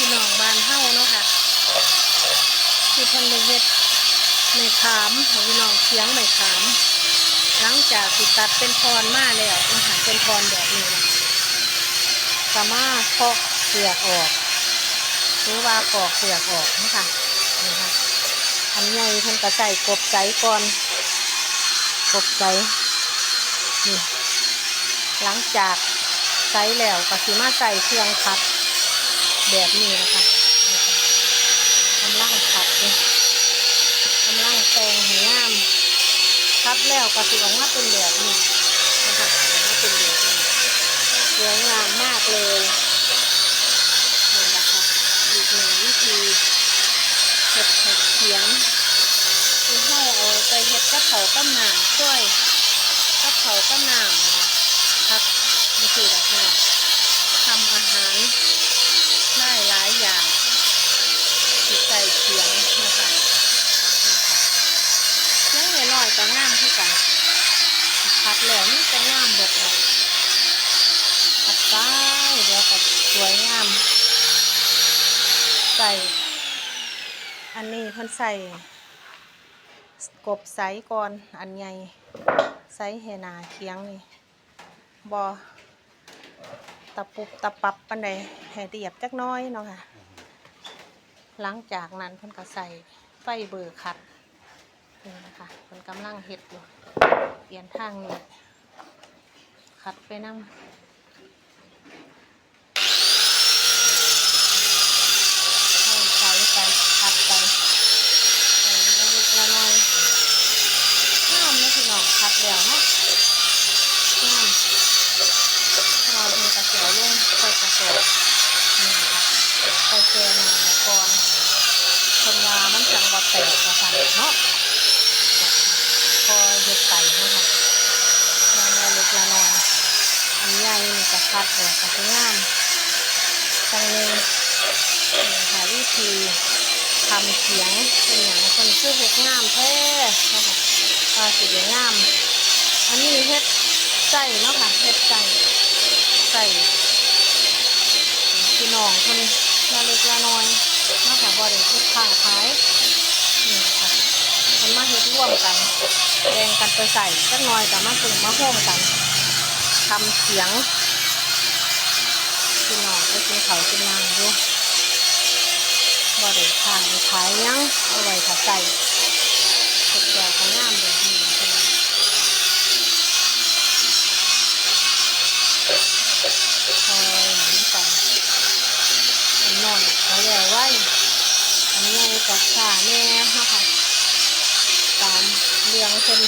ພີ່ນ້ອງບ້ານເຮົາເນາະຄ່ະ ທີ່ເພິ່ນໄດ້ເຮັດໄມ້ຂາມ ໃຫ້ພີ່ນ້ອງຂຽງໄມ້ຂາມ ຫຼັງຈາກທີ່ຕັດເປັນທ່ອນມາແລ້ວເນາະຄ່ະ ເປັນທ່ອນແບບນີ້ນະ ກະມາເຄາະເປືອກອອກ ຫຼືວ່າປອກເປືອກອອກເນາະຄ່ະ ນີ້ຄ່ະ ອັນໃຫຍ່ເພິ່ນກະໃຊ້ກົບໃສກ່ອນ ກົບໃສ ນີ້ ຫຼັງຈາກໃສແລ້ວກະຊິມາໃສ່ເຄື່ອງຂັດແບບນີ້ນະຄະ ກຳລັງຂັດເດ້ ກຳລັງແຕ່ງໃຫ້ງາມ ຂັດແລ້ວກະຊິອອກມາເປັນແບບນີ້ນະຄະ ອອກມາເປັນແບບນີ້ ສວຍງາມມາກເລີຍ ນີ້ນະຄະ ອີກໜຶ່ງວິທີເຮັດໃຫ້ຂຽງ ທີ່ເຮົາເອົາໄປເຮັດກັບເຂົ້າກັບນ້ຳ ຊ່ວຍກັບເຂົ້າກັບນ້ຳ ຜັກ ຈັ່ງຊີ້ແຫຼະພີ່ນ້ອງ ທຳອາຫານໄດ້ຫຼາຍຢ່າງທີ່ໃສ່ຂຽງນະຄະ ຂຽງນ້ອຍໆກະງາມຄືກັນ ຂັດແລ້ວມີແຕ່ງາມເບິດເນາະ ຂັດໄປແລ້ວກະສວຍງາມ ໃສ່ ອັນນີ້ເພິ່ນໃສ່ ກົບໃສກ່ອນ ອັນໃຫຍ່ໃສ່ໃຫ້ໜ້າຂຽງນີ້ ບໍ່ຕະປຸບຕະປັບປານໃດ ໃຫ້ລຽບຈັກໜ້ອຍເນາະຄ່ະ ຫຼັງຈາກນັ້ນເພິ່ນກະໃສ່ໄຟເບີຂັດ ນີ້ນະຄະ ເພິ່ນກຳລັງເຮັດຢູ່ ປ່ຽນທາງນີ້ ຂັດໄປນຳ ໃສ່ໄປ ຂັດໄປ ໃສ່ເລັກໆນ້ອຍໆ ງາມເນາະພີ່ນ້ອງ ຂັດແລ້ວເນາະ ງາມ ເພາະວ່າເພິ່ນກະຊິເອົາລົງໃສ່ກະສອບ ນີ້ນະຄະ ໃສ່ແຊ່ນ້ຳໄວ້ກ່ອນ ເພິ່ນວ່າມັນຈັ່ງບໍ່ແຕກວ່າຊັ້ນເນາະ ພໍເຮັດໄປເນາະ ງາມເລັກລະນ້ອຍ ອັນໃຫຍ່ນີ້ກະຂັດແລ້ວກະຊິງາມ ຈັ່ງໜຶ່ງ ນີ້ຄ່ະ ວິທີທຳຂຽງເປັນຫຍັງເພິ່ນຄືເຮັດງາມແທ້ເນາະ ວ່າຊິໄດ້ງາມ ອັນນີ້ເຮັດໃຊ້ເນາະຄ່ະ ເຮັດໃຊ້ ໃຊ້ ພີ່ນ້ອງເພິ່ນລະເລັກລະນ້ອຍເນາະຄ່ະ ບໍ່ໄດ້ເຮັດຄ້າຂາຍ ນີ້ນະຄະ ເພິ່ນມາເຮັດລວມກັນ ແບ່ງກັນໄປໃຊ້ ຈັກໜ້ອຍກະມາສຸມມາໂຮມກັນ ທຳຂຽງ ພີ່ນ້ອງໄປກິນເຂົ້າກິນນ້ຳຢູ່ ບໍ່ໄດ້ຄ້າໄດ້ຂາຍຫຍັງ ເອົາໄວ້ຖ້າໃຊ້ ເຮັດແລ້ວກະງາມແບບນີ້ພີ່ນ້ອງ ຄ່ອຍໝູນໄປ ອັນນ້ອຍກະແລ້ວໄວ ອັນໃຫຍ່ກະຊ້າແດ່ເນາະຄ່ະ ຕາມເລື່ອງເພິ່ນ